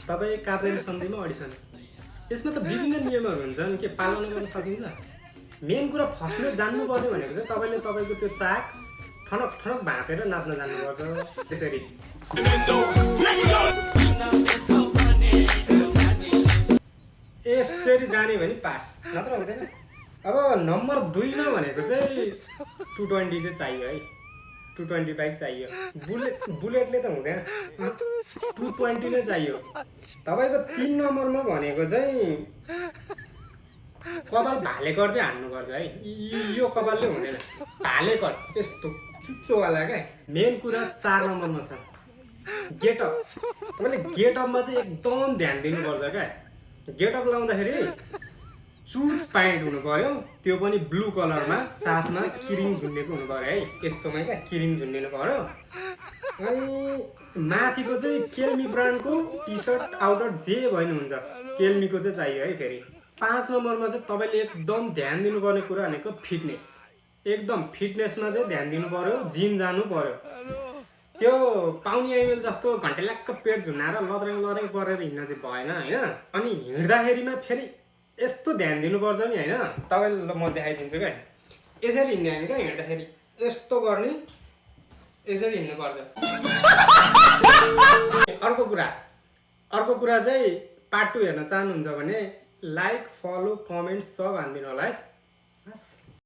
तपाईँ काभ्रेरी सन्धिमा अडिसन यसमा त विभिन्न नियमहरू हुन्छन् के पालना गर्न सकिन्छ। मेन कुरा फर्स्टमा जान्नु पर्ने भनेको चाहिँ तपाईँले तपाईँको त्यो चाक ठनक ठनक भाँचेर नाच्न जान्नुपर्छ। त्यसरी यसरी जाने भने पास नत्र हुँदैन। अब नम्बर 2 मा भनेको चाहिँ 220 चाहिँ चाहियो है। 220 बाइक चाहियो। बुलेटले त हुँदैन, 220 नै चाहियो। तपाईँको 3 नम्बरमा भनेको चाहिँ कपाल भालेकर चाहिँ हान्नुपर्छ है। यो कपालले हुँदैन, भालेकर यस्तो चुच्चोवाला क्या। मेन कुरा 4 नम्बरमा छ गेटअप। तपाईँले गेटअपमा चाहिँ एकदम ध्यान दिनुपर्छ क्या। गेटअप लाउँदाखेरि चुज प्यान्ट हुनु पर्यो, त्यो पनि ब्लू कलरमा, साथमा किरिङ झुन्डेको हुनु पर्यो है। यस्तोमा क्या किरिङ झुन्डिनु पर्यो। अनि माथिको चाहिँ केल्मी ब्रान्डको टी सर्ट आउटर जे भए हुन्छ, केल्मीको चाहिँ चाहियो है। फेरि 5 नम्बरमा चाहिँ तपाईँले एकदम ध्यान दिनुपर्ने कुरा भनेको फिटनेस। एकदम फिटनेसमा चाहिँ ध्यान दिनु पर्यो। जिम जानु पर्यो। त्यो पाउनी आइमेल जस्तो घन्टेलाक्क पेट झुन्नाएर लद्रेङ लद्रेङ परेर हिँड्न चाहिँ भएन होइन। अनि हिँड्दाखेरिमा फेरि यस्तो ध्यान दिनुपर्छ नि होइन। तपाईँले म देखाइदिन्छु क्या। यसरी हिँड्ने होइन क्या, हिँड्दाखेरि यस्तो गर्ने, यसरी हिँड्नुपर्छ। अर्को कुरा चाहिँ पार्ट 2 हेर्न चाहनुहुन्छ भने लाइक, फलो, कमेन्ट सब हानिदिनु होला है। हस्।